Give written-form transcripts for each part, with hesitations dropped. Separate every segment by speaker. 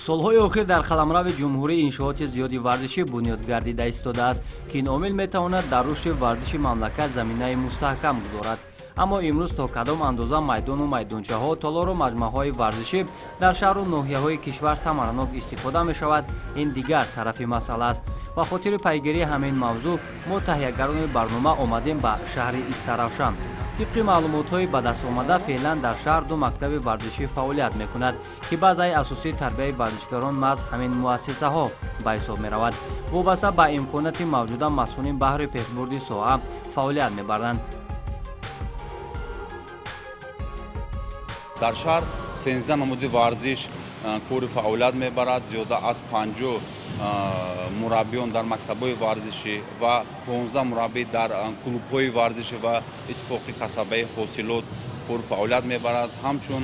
Speaker 1: Солҳои охир дар қаламрави ҷумҳурӣ иншооти зиёди варзишӣ бунёд гардида истодааст, ки ин омил метавонад дар рушди варзиши мамлакат заминаи мустаҳкам гузорад. Аммо имрӯз то кадом андоза майдону майдончаҳо, толору маҷмӯаҳои варзишӣ дар шаҳру ноҳияҳои кишвар самаранок истифода мешавад, ин дигар тарафи масъала аст. Ба хотири пайгирии ҳамин мавзӯъ мо таҳиягарони барнома омадем ба шаҳри Истаравшан. Тибқи маълумотҳои ба даст омада, феълан дар шаҳр ду мактаби варзишӣ фаъолият мекунад, ки баъзаи асосии тарбияи варзишгарон маҳз ҳамин муассисаҳо ба ҳисоб меравад. Вобаста ба имконияти мавҷуда, масъулин баҳри пешбурди соҳа фаъолият мебаранд.
Speaker 2: Дар шаҳр 13 намуди варзиш кори фаъолият мебарад. Зиёда аз 50 мураббиён дар мактабҳои варзишӣ ва 15 мураббӣ дар клубҳои варзишӣ ва иттифоқи касабаи ҳосилот кори фаъолият мебарад. Ҳамчун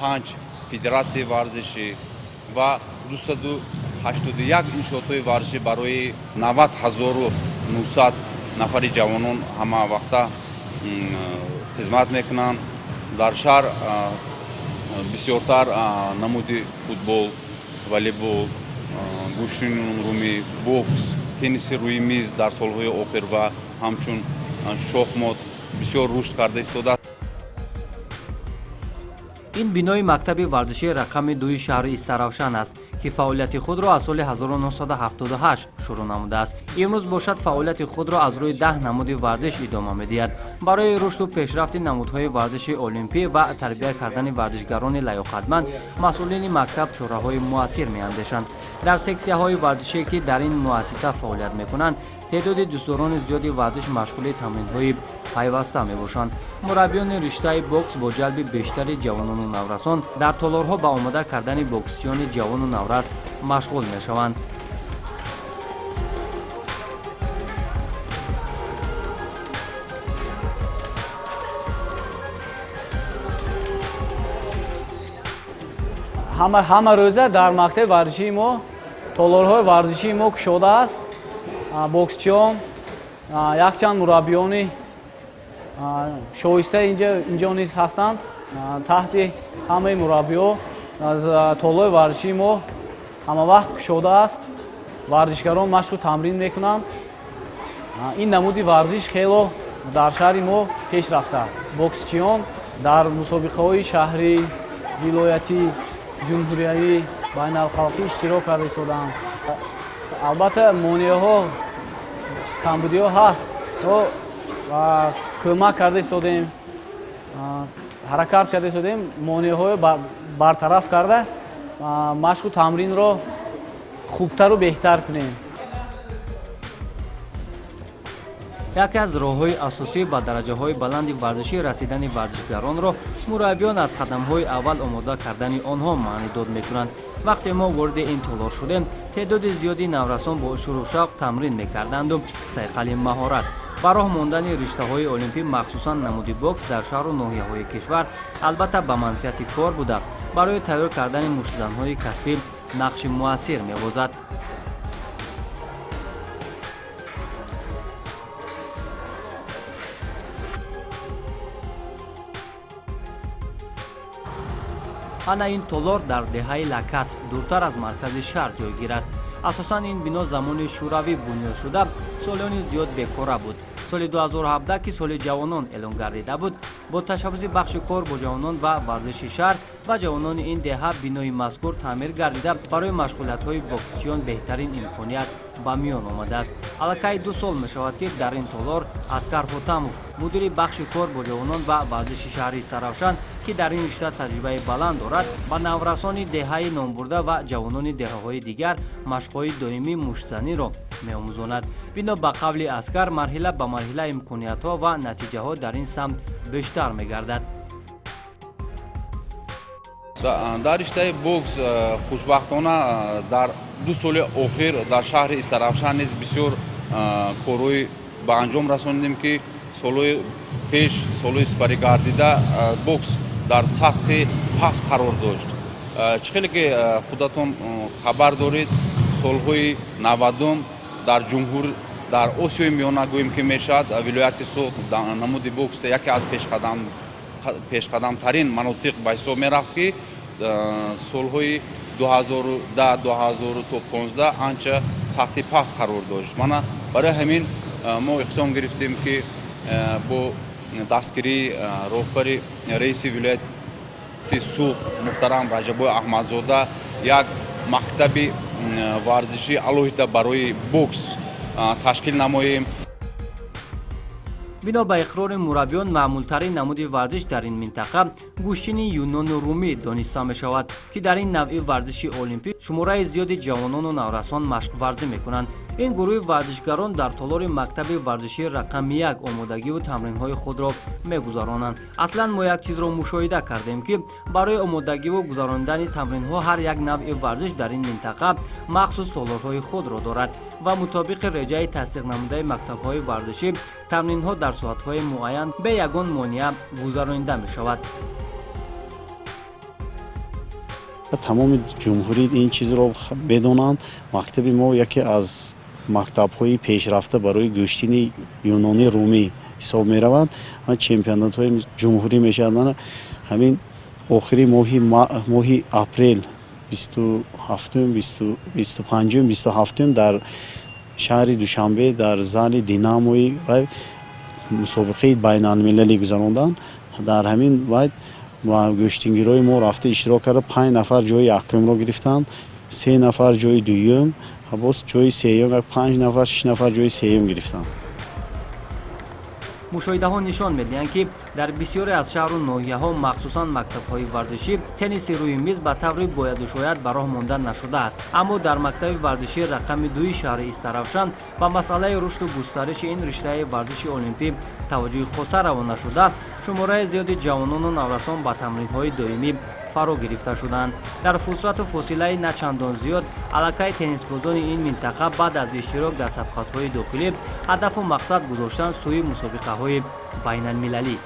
Speaker 2: 5 федератсияи варзишӣ ва 281 иншоотҳои варзишӣ барои 90 900 нафари ҷавонон ҳама вақта хизмат мекунанд. Дар шаҳр бисёртар намуди футбол, волейбол, гӯштини румӣ, бокс, тенниси рӯи миз дар солҳои охир ва ҳамчун шохмот бисёр рушд карда истодааст.
Speaker 1: Ин бинои мактаби варзишии рақами дуи шаҳри Истаравшан аст, ки фаъолияти худро аз соли 1978 шурӯъ намудааст. Имрӯз бошад, фаъолияти худро аз рӯи 10 намуди варзиш идома медиҳад. Барои рушду пешрафти намудҳои варзиши олимпӣ ва тарбия кардани варзишгарони лаёқатманд масъулини мактаб чораҳои муассир меандешанд. Дар сексияҳои варзишие, ки дар ин муассиса фаъолият мекунанд, теъдоди дӯстдорони зиёди варзиш машғули тамринҳои пайваста мебошанд. Мураббиёни риштаи бокс бо ҷалби бештари ҷавонону наврасон дар толорҳо ба омода кардани боксчиёни ҷавону наврас машғул мешаванд.
Speaker 3: Ҳама рӯза дар мактаби варзишии мо толорҳои варзишии мо кушода аст. Боксчиён, якчанд мураббиёни шоиста инҷо низ ҳастанд. Таҳти ҳамаи мураббиҳо толори варзишии мо ҳамавақт кушода аст. Варзишгарон машқу тамрин мекунанд. Ин намуди варзиш хело дар шаҳри мо пеш рафтааст. Боксчиён дар мусобиқаҳои шаҳрӣ, вилоятӣ, ҷумҳуриявӣ, байналхалқӣ иштирок карда истодаанд. Албатта, монеаҳо, камбудиҳо ҳаст, то кӯмак карда истодем, ҳаракат карда истодем, монеаҳоро бартараф карда, машқу тамринро хубтару беҳтар кунем.
Speaker 1: Яке аз роҳҳои асосӣ ба дараҷаҳои баланди варзишӣ расидани варзишгаронро мураббиён аз қадамҳои аввал омода кардани онҳо маънидод мекунанд. Вақте мо вориди ин толор шудем, теъдоди зиёди наврасон бо шуру шавқ тамрин мекарданду сайқали маҳорат. Ба роҳ мондани риштаҳои олимпӣ, махсусан намуди бокс, дар шаҳру ноҳияҳои кишвар албатта ба манфиати кор буда, барои тайёр кардани муштзанҳои касбӣ нақши муассир мебозад. Ана ин толор дар деҳаи Лакат, дуртар аз маркази шаҳр ҷойгир аст. Асосан ин бино замони шӯравӣ бунёд шуда, солиёни зиёд бекора буд. Соли 2017, ки соли ҷавонон эълон гардида буд, бо ташаббуси бахши кор бо ҷавонон ва варзиши шаҳр ва ҷавонони ин деҳа бинои мазкур таъмир гардида, барои машғулиятҳои боксчиён беҳтарин имконият ба миён омадааст. Аллакай 2 сол мешавад, ки дар ин толор Аскар Ҳотамов, мудири бахши кор бо ҷавонон ва варзиши шаҳри Истаравшан, ки дар ин ришта таҷрибаи баланд дорад, ба наврасони деҳаи номбурда ва ҷавонони деҳаҳои дигар машқҳои доимии муштзаниро меомӯзонад. Бино ба қавли Аскар, марҳила ба марҳила имкониятҳо ва натиҷаҳо дар ин самт бештар мегардад.
Speaker 2: Дар риштаи бокс, хушбахтона, дар 2 соли охир дар шаҳри Истаравшан низ бисёр корҳои ба анҷом расонидем, ки солҳои пеш, солҳои сипарӣ гардида, бокс дар сатҳи паст қарор дошт. Чӣ хеле ки худатон хабар доред, солҳои 90-ум дар ҷумҳур, дар Осиёи Миёна гӯем ки мешавад, вилояти Суғд намуди бокс яке аз пешқадамтарин манотиқ ба ҳисоб мерафт, ки солҳои 2010 2015 анча сатҳи паст қарор дошт. Мана барои ҳамин мо иқдом гирифтем, ки бо дастгирии роҳбари раиси вилояти Суғд муҳтарам Раҷаббой Аҳмадзода як мактаби варзишӣ алоҳида барои бокс ташкил намоем.
Speaker 1: Бино ба иқрори мураббиён, маъмултарин намуди варзиш дар ин минтақа гӯштини юнону румӣ дониста мешавад, ки дар ин навъи варзиши олимпӣ шумораи зиёди ҷавонону наврасон машқварзӣ мекунанд. Ин гурӯҳи варзишгарон дар толори мактаби варзишии рақами 1 омодагиву тамринҳои худро мегузаронанд. Аслан мо як чизро мушоҳида кардем, ки барои омодагиву гузаронидани тамринҳо ҳар як навъи варзиш дар ин минтақа махсус толорҳои худро дорад ва мутобиқи реҷаи тасдиқнамудаи мактабҳои варзишӣ тамринҳо дар соатҳои муайян бе ягон монеа гузаронида мешавад.
Speaker 4: Тамоми ҷумҳурӣ ин чизро медонанд. Мактаби мо яке аз мактабҳои пешрафта барои гӯштини юнони румӣ ҳисоб меравад. Чемпионатҳои ҷумҳурӣ мешавад. Ҳамин охири моҳи апрел 27-ум, 25-ум, 27-ум дар шаҳри Душанбе дар зали Динамои мусобиқаи байналмилалӣ гузаронданд. Дар ҳамин вайт гӯштингирои мо рафта иштирок карда, 5 нафар ҷои якумро гирифтанд, 3 нафар ҷои дуюм, боз ҷои сеюм, 5 нафар, 6 нафар ҷои сеюм гирифтанд.
Speaker 1: Мушоҳидаҳо нишон медиҳанд, ки дар бисёре аз шаҳру ноҳияҳо, махсусан мактабҳои варзишӣ, тенниси рӯи миз ба таври бояду шояд ба роҳ монда нашудааст. Аммо дар мактаби варзишии рақами 2 шаҳри Истаравшан ба масъалаи рушду густариши ин риштаи варзиши олимпӣ таваҷҷӯҳи хоса равона шуда, шумораи зиёди ҷавонону наврасон ба тамринҳои доимӣ фаро гирифта шуданд. Дар фурсату фосилаи на чандон зиёд аллакай теннисбозони ин минтақа баъд аз иштирок дар сабқатҳои дохилӣ ҳадафу мақсад гузоштанд сӯи мусобиқаҳои байналмилалӣ.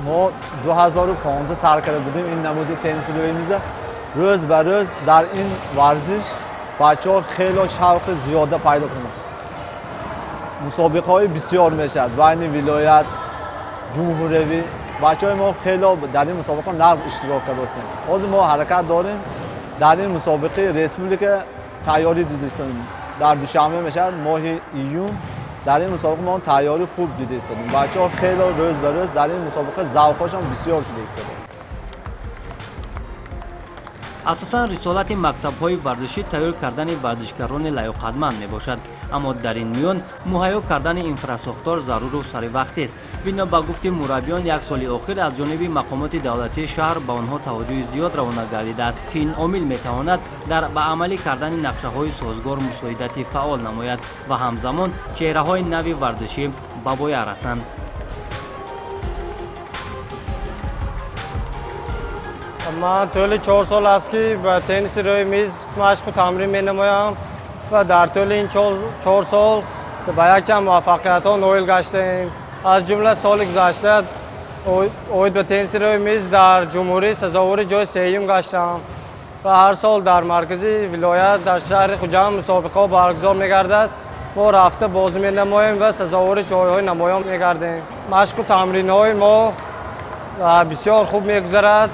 Speaker 5: Мо 2015 сар карда будем ин намуди тенниси рӯи миза. Рӯз ба рӯз дар ин варзиш бачаҳо хело шавқи зиёда пайдо кунанд. Мусобиқаҳои бисёр мешавад байни вилоят, ҷумҳуриявӣ. Бачаҳои мо хело дар ин мусобиқа нағз иштирок карда. Ҳозир мо ҳаракат дорем дар ин мусобиқаи республика тайёрӣ дида. Дар Душанбе мешавад моҳи июн. Дар ин мусобиқа мо тайёрӣ хуб дида истодем. Бачаҳо хело рӯз ба рӯз дар ин мусобиқа завқҳошон бисёр шуда истодааст.
Speaker 1: Асосан рисолати мактабҳои варзишӣ тайёр кардани варзишгарони лаёқатманд мебошад, аммо дар ин миён муҳайё кардани инфрасохтор заруру саривақтист. Бино ба гуфти мураббиён, як соли охир аз ҷониби мақомоти давлатии шаҳр ба онҳо таваҷҷӯҳи зиёд равона гардидааст, ки ин омил метавонад дар ба амалӣ кардани нақшаҳои созгор мусоидати фаъол намояд ва ҳамзамон чеҳраҳои нави варзишӣ ба боя расанд.
Speaker 6: Ман тӯли 4 сол аст, ки ба тенниси рӯи миз машқу тамрин менамоям ва дар тӯли ин 4 сол ба якчанд муваффақиятҳо ноил гаштаем. Аз ҷумла соли гузашта оид ба тенниси рӯи миз дар ҷумҳурӣ сазовори ҷои сеюм гаштам ва ҳар сол дар маркази вилоят дар шаҳри Хуҷанд мусобиқаҳо баргузор мегардад. Мо рафта бозӣ менамоем ва сазовори ҷойҳои намоён мегардем. Машқу тамринҳои мо бисёр хуб мегузарад.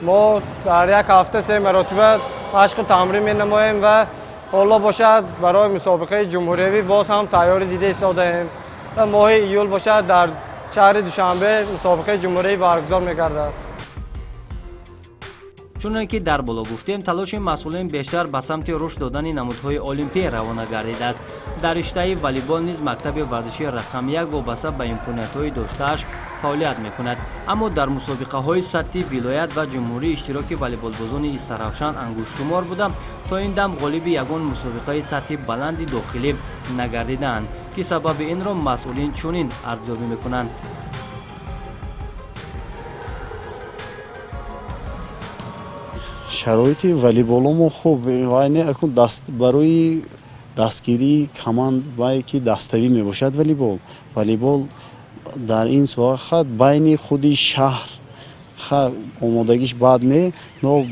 Speaker 6: Мо дар як ҳафта 3 маротиба машқу тамрин менамоем ва ҳоло бошад барои мусобиқаи ҷумҳуриявӣ боз ҳам тайёрӣ дида истодаем ва моҳи июл бошад дар шаҳри Душанбе мусобиқаи ҷумҳуриявӣ баргузор мегардад.
Speaker 1: Чуноне ки дар боло гуфтем, талоши масъулин бештар ба самти рушд додани намудҳои олимпӣ равона гардидааст. Дар риштаи волейбол низ мактаби варзишии рақами 1 вобаста ба имкониятҳои доштааш фаъолият мекунад. Аммо дар мусобиқаҳои сатҳи вилоят ва ҷумҳурӣ иштироки волейболбозони Истаравшан ангуштшумор буда, то ин дам ғолиби ягон мусобиқаи сатҳи баланди дохилӣ нагардидаанд, ки сабаби инро масъулин чунин арзёбӣ мекунанд.
Speaker 4: Шароити волейболомо хуб, барои дастгирии командае ки даставӣ мебошад волейбол. Волейбол дар ин соҳа хат байни худи шаҳр омодагиш бад не, но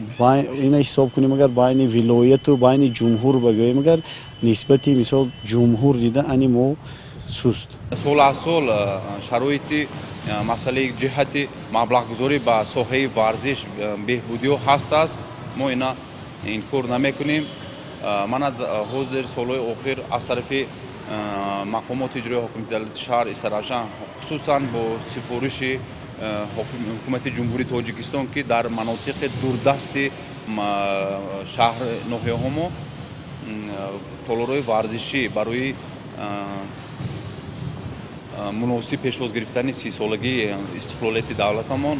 Speaker 4: ина ҳисоб кунем агар байни вилояту байни ҷумҳур багӯем, агар нисбати мисол ҷумҳур дида ани мо Суст.
Speaker 2: Сол аз сол шароити масъалаи ҷиҳати маблағгузорӣ ба соҳаи варзиш беҳбудиҳо ҳаст аст. Мо ина инкор намекунем. Мана ҳозир солҳои охир аз тарафи мақомоти иҷрои ҳокимияти давлати шаҳр Истаравшан, хусусан бо супориши ҳукумати Ҷумҳурии Тоҷикистон, ки дар манотиқи дурдасти шаҳр ноҳияҳо мо толорҳои варзишӣ барои муносиб пешвоз гирифтани 30-солагии истиқлолияти давлатамон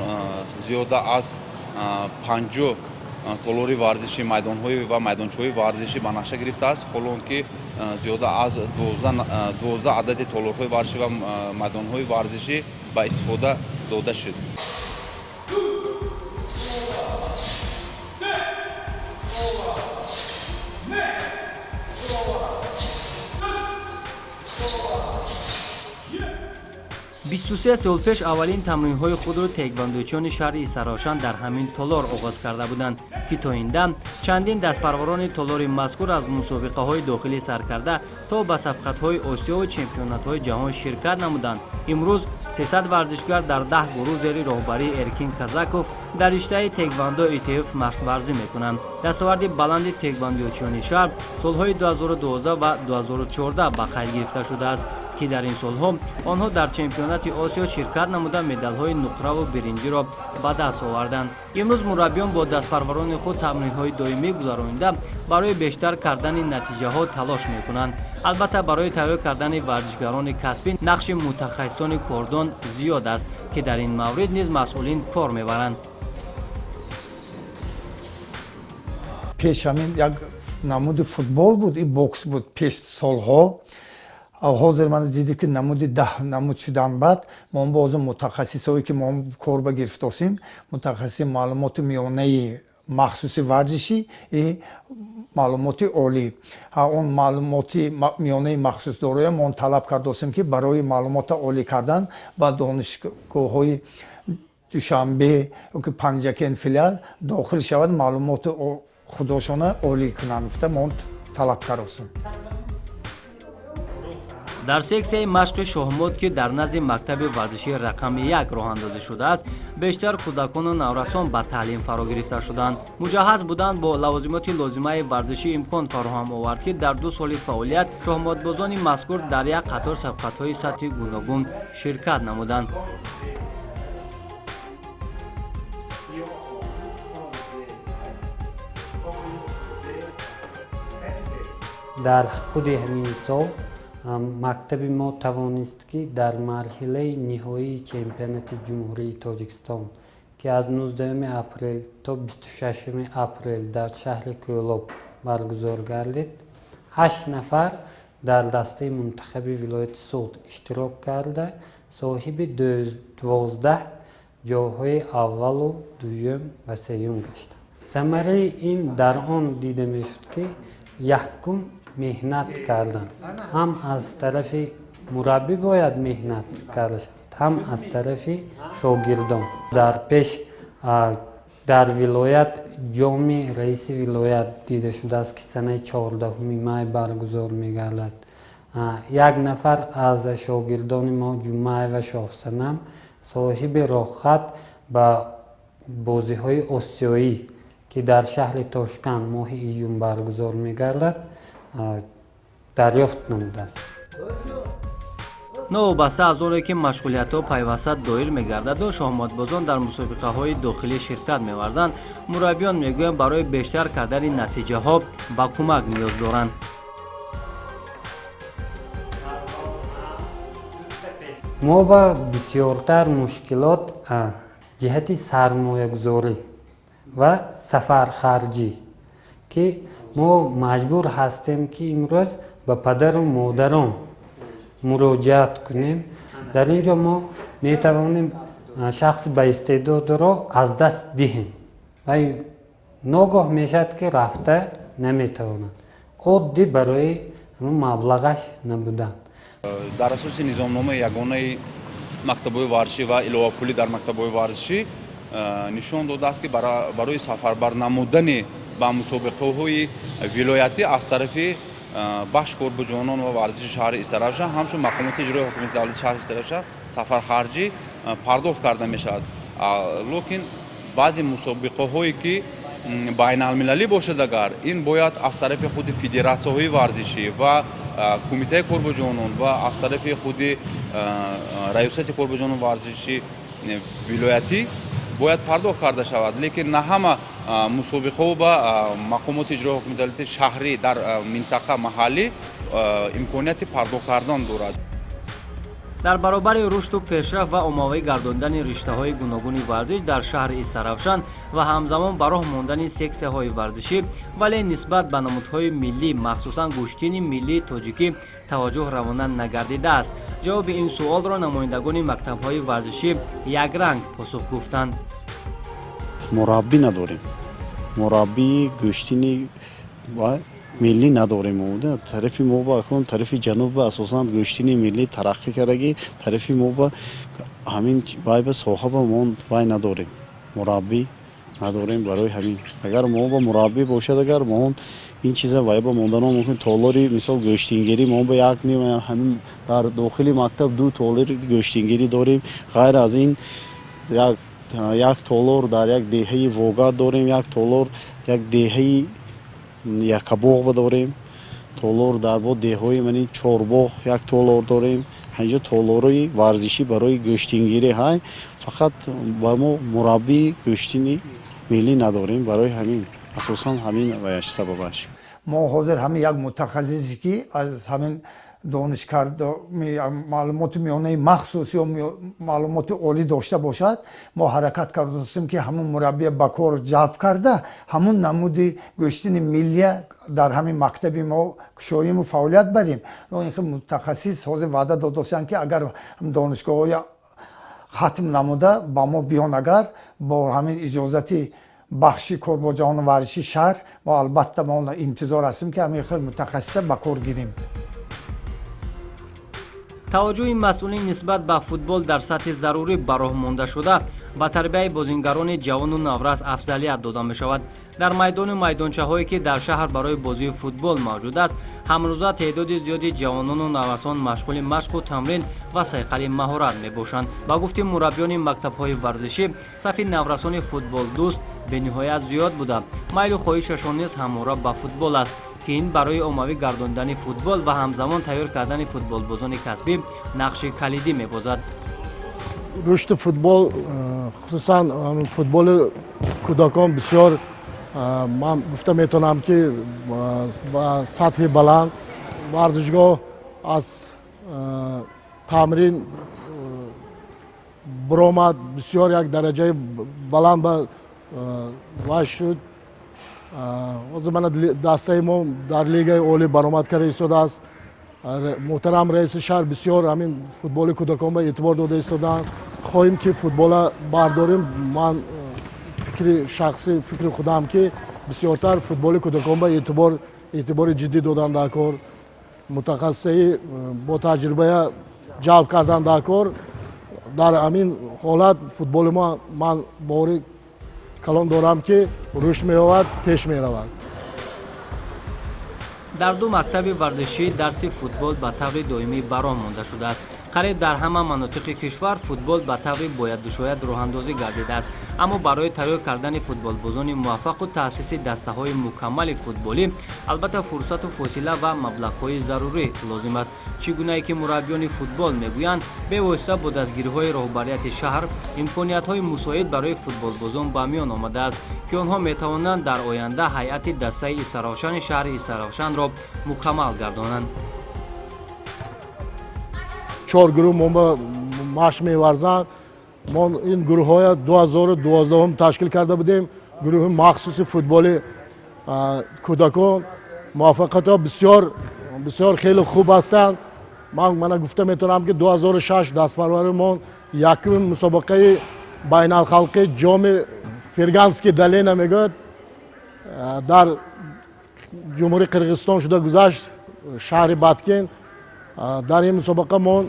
Speaker 2: зиёда аз 50 толори варзишӣ, майдонҳои ва майдончаҳои варзишӣ ба нақша гирифтааст. Ҳоло он ки зиёда аз 12 адади толорҳои варзишӣ ва майдонҳои варзишӣ ба истифода дода шуд.
Speaker 1: 23 сол пеш аввалин тамринҳои худро теквандочиёни шаҳри Истаравшан дар ҳамин толор оғоз карда буданд, ки то ин дам чандин дастпарварони толори мазкур аз мусобиқаҳои дохилӣ сар карда то ба сабқатҳои Осиёву чемпионатҳои ҷаҳон ширкат намуданд. Имрӯз 300 варзишгар дар 10 гурӯҳ зери роҳбарии Эркин Казаков дар риштаи теквандо ИТФ машқварзӣ мекунанд. Дастоварди баланди теквандочиёни шаҳр солҳои 2012 ва 2014 ба қайд гирифта шудааст, ки дар ин солҳо онҳо дар чемпионати Осиё ширкат намуда, медалҳои нуқраву биринҷиро ба даст оварданд. Имрӯз мураббиён бо дастпарварони худ тамринҳои доимӣ гузаронида, барои бештар кардани натиҷаҳо талош мекунанд. Албатта, барои тайёр кардани варзишгарони касбӣ нақши мутахассисони кордон зиёд аст, ки дар ин маврид низ масъулин кор мебаранд.
Speaker 7: Пеш ҳамин як намуди футбол буд и бокс буд пеш солҳо. Ҳозир ман дидӣ, ки намуди 10 намуд шудан. Баъд мо боз мутахассисое, ки мо кор ба гирифтосем, мутахассиси маълумоти миёнаи махсуси варзишӣ и маълумоти олӣ, он маълумоти миёнаи махсус дороя мо талаб кардосем, ки барои маълумота олӣ кардан ба донишгоҳҳои Душанбе ёки Панҷакент филиал дохил шавад, маълумоти худошона олӣ кунанд гуфта мо талаб кардосем.
Speaker 1: Дар сексияи машқи шоҳмот, ки дар назди мактаби варзишии рақами 1 роҳандозӣ шудааст, бештар кӯдакону наврасон ба таълим фаро гирифта шуданд. Муҷаҳҳаз буданд бо лавозимоти лозимаи варзишӣ имкон фароҳам овард, ки дар 2 соли фаъолият шоҳмотбозони мазкур дар як қатор сабқатҳои сатҳи гуногун ширкат намуданд.
Speaker 8: Дар худи ҳамин сол мактаби мо тавонист, ки дар марҳилаи ниҳоии чемпионати Ҷумҳурии Тоҷикистон, ки аз 19 апрел то 26 апрел дар шаҳри Кӯлоб баргузор гардид, ҳашт нафар дар дастаи мунтахаби вилояти Суғд иштирок карда, соҳиби 12 ҷойҳои аввалу дуюм ва сеюм гаштанд. Самараи ин дар он дида мешуд, ки якум меҳнат кардан ҳам аз тарафи мураббӣ бояд меҳнат карда шавад, ҳам аз тарафи шогирдон. Дар пеш дар вилоят ҷоми раиси вилоят дида шудааст, ки санаи 14 май баргузор мегардад. Як нафар аз шогирдони мо, Ҷумъаева Шоҳсанам, соҳиби роҳхат ба бозиҳои осиёӣ, ки дар шаҳри Тошканд моҳи июн баргузор мегардад, дарёфт намудааст.
Speaker 1: Новобаста аз оне ки машғулиятҳо пайваста доир мегардаду шоҳмотбозон дар мусобиқаҳои дохилӣ ширкат меварзанд, мураббиён мегӯянд, барои бештар кардани натиҷаҳо ба кӯмак ниёз доранд.
Speaker 8: Мо ба бисёртар мушкилот ҷиҳати сармоягузорӣ ва сафархарҷӣ, ки мо маҷбур ҳастем, ки имрӯз ба падару модарон муроҷиат кунем. Дар ин ҷо мо метавонем шахси баистеъдодро аз даст диҳем ва ногоҳ мешавад, ки рафта наметавонад, оддӣ барои маблағаш набудан.
Speaker 2: Дар асоси низомномаи ягонаи мактабҳои варзишӣ ва иловапулӣ дар мактабҳои варзишӣ нишон додааст, ки барои сафарбар намудани ба мусобиқаҳои вилоятӣ аз тарафи Бахши кор бо ҷавонон ва варзиши шаҳри Истаравшан, ҳамчун мақомоти иҷрои ҳокимияти давлати шаҳри Истаравшан сафархарҷӣ пардохт карда мешавад. Лекин баъзе мусобиқаҳое ки байналмилалӣ бошад, агар ин бояд аз тарафи худи федератсияҳои варзишӣ ва кумитаи кор бо ҷавонон ва аз тарафи худи раёсати кор бо ҷавонон варзиши вилоятӣ бояд пардохт карда шавад. Лекин на ҳама мусобиқаҳо ба мақомоти иҷрои ҳокимияти давлати шаҳрӣ дар минтақа маҳаллӣ имконияти пардохт кардан дорад.
Speaker 1: Дар баробари рушду пешрафт ва оммавӣ гардондани риштаҳои гуногуни варзиш дар шаҳри Истаравшан ва ҳамзамон ба роҳ мондани сексияҳои варзишӣ, вале нисбат ба намудҳои миллӣ, махсусан гӯштини миллии тоҷикӣ, таваҷҷӯҳ равона нагардидааст. Ҷавоби ин суолро намояндагони мактабҳои варзишӣ якранг посух гуфтанд.
Speaker 4: Мураббӣ надорем, мураббии гӯштини миллӣ надорем. Тарафи мо ба акнун тарафи ҷануб ба асосан гӯштини миллӣ тараққӣ кардагӣ, тарафи мо ба ҳамин вай ба соҳа ба мо вай надорем, мураббӣ надорем. Барои ҳамин агар мо ба мураббӣ бошад, агар мо ин чиза вай ба монданон мумкин. Толори мисол гӯштингирӣ мо ба як ним ҳамин дар дохили мактаб ду толори гӯштингирӣ дорем. Ғайр аз ин як толор дар як деҳаи Вогат дорем, як толор як деҳаи Якабоғ дорем, толор дар бо деҳҳои мани Чорбоғ як толор дорем. Ҳанҷо толорои варзишӣ барои гӯштингирӣ ҳай, фақат ба мо мураббии гӯштини миллӣ надорем. Барои ҳамин асосан ҳамин ваяш сабабаш.
Speaker 7: Мо ҳозир ҳамин як мутахассисе ки аз ҳамин донишкард маълумоти миёнаи махсус ё маълумоти олӣ дошта бошад, мо ҳаракат кардастем ки ҳамун мураббия ба кор ҷалб карда, ҳамун намуди гӯштини миллия дар ҳамин мактаби мо кушоиму фаъолият барем. Ин хел мутахассис ҳозир ваъда додастанд ки агар донишгоҳҳоя хатм намуда ба мо биён, агар бо ҳамин иҷозати бахши кор бо ҷавону варзиши шаҳр, мо албатта мо интизор ҳастем ки ҳамин хел мутахассиса ба кор гирем.
Speaker 1: Таваҷҷӯҳи масъулин нисбат ба футбол дар сатҳи зарурӣ ба роҳ монда шуда, ба тарбияи бозингарони ҷавону наврас афзалият дода мешавад. Дар майдону майдончаҳое ки дар шаҳр барои бозии футбол мавҷуд аст, ҳамрӯза теъдоди зиёди ҷавонону наврасон машғули машқу тамрин ва сайқали маҳорат мебошанд. Ба гуфти мураббиёни мактабҳои варзишӣ, сафи наврасони футболдӯст бениҳоят зиёд буда, майлу хоҳишашон низ ҳамвора ба футбол аст, ки ин барои оммавӣ гардондани футбол ва ҳамзамон тайёр кардани футболбозони касбӣ нақши калидӣ мебозад.
Speaker 9: Рушди футбол, хусусан футболи кӯдакон, бисёр ман гуфта метавонам ки ба сатҳи баланд варзишгоҳ аз тамрин баромад, бисёр як дараҷаи баланд ба вай шуд. Ҳозир мана дастаи мо дар лигаи олӣ баромад карда истодааст. Муҳтарам раиси шаҳр бисёр ҳамин футболи кӯдакон ба эътибор дода истодаанд. Хоҳем ки футбола бардорем. Ман фикри шахсӣ, фикри худам ки бисёртар футболи кӯдакон ба эътибори ҷиддӣ додан дар кор, мутахассисаи бо таҷрибая ҷалб кардан дар кор. Дар ҳамин ҳолат футболи мо, ман боварӣ калон дорам ки рушд меёбад, пеш меравад.
Speaker 1: Дар ду мактаби варзишӣ дарси футбол ба таври доимӣ ба роҳ монда шудааст. Қариб дар ҳама манотиқи кишвар футбол ба таври боядушояд роҳандозӣ гардидааст, аммо барои тайёр кардани футболбозони муваффақу таъсиси дастаҳои мукаммали футболӣ албатта фурсату фосила ва маблағҳои зарурӣ лозим аст. Чӣ гунае ки мураббиёни футбол мегӯянд, бевосита бо дастгириҳои роҳбарияти шаҳр имкониятҳои мусоид барои футболбозон ба миён омадааст, ки онҳо метавонанд дар оянда ҳайати дастаи Истаравшани шаҳри Истаравшанро мукаммал гардонанд.
Speaker 9: Чор гурӯҳ мо ба машқ меварзанд. Мо ин гурӯҳҳоя 2012 ташкил карда будем, гурӯҳи махсуси футболи кӯдакон. Муваффақиятҳо бисёр бисёр хеле хуб ҳастанд. Ман мана гуфта метавонам ки 2006 дастпарвари мо якумин мусобиқаи байналхалқӣ, ҷоми Ферганский долина мегӯяд, дар Ҷумҳурии Қирғизистон шуда гузашт, шаҳри Баткен. Дар ин мусобиқа мо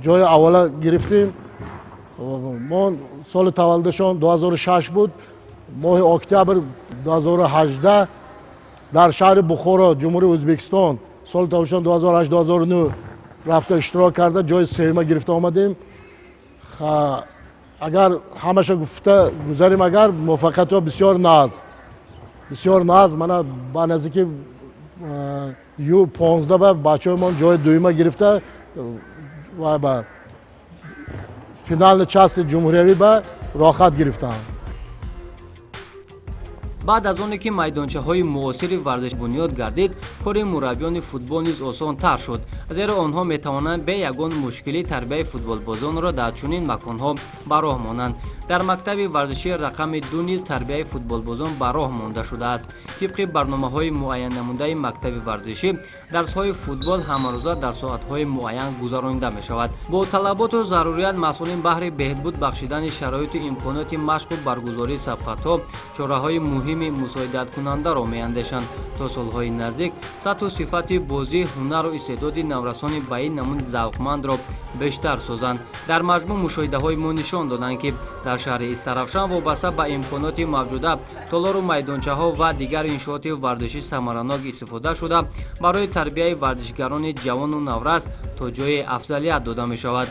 Speaker 9: ҷои аввала гирифтем. Мо соли таваллудашон 2006 буд, моҳи октябр 2018. Дар шаҳри Бухоро, Ҷумҳурии Ӯзбекистон, соли 2008, 2009 рафта иштирок карда, ҷои сеюма гирифта омадем. Агар ҳамаша гуфта гузарем, агар муваффақиятҳо бисёр нағз, бисёр нағз. Мана ба наздики Ю 15 ба бачаҳоямон ҷои дуюма гирифта ва ба финальный части ҷумҳуриявӣ ба роҳхат гирифтанд.
Speaker 1: Баъд аз оне ки майдончаҳои муосири варзиш бунёд гардид, кори мураббиёни футбол низ осонтар шуд, зеро онҳо метавонанд бе ягон мушкилӣ тарбияи футболбозонро дар чунин маконҳо ба роҳ монанд. Дар мактаби варзишии рақами 2 низ тарбияи футболбозон ба роҳ монда шудааст. Тибқи барномаҳои муайяннамудаи мактаби варзишӣ, дарсҳои футбол ҳамарӯза дар соатҳои муайян гузаронида мешавад. Бо талаботу зарурият, масъулин баҳри беҳбуд бахшидани шароиту имконоти машқу баргузории сабқатҳо чораҳои муҳими мусоидаткунандаро меандешанд, то солҳои наздик сатҳу сифати бозӣ, ҳунару истеъдоди наврасони ба ин намуди завқмандро бештар созанд. Дар маҷмӯъ, мушоҳидаҳои мо нишон доданд, ки дар шаҳри Истаравшан вобаста ба имконоти мавҷуда толору майдончаҳо ва дигар иншооти варзишӣ самаранок истифода шуда, барои тарбияи варзишгарони ҷавону наврас то ҷое афзалият дода мешавад.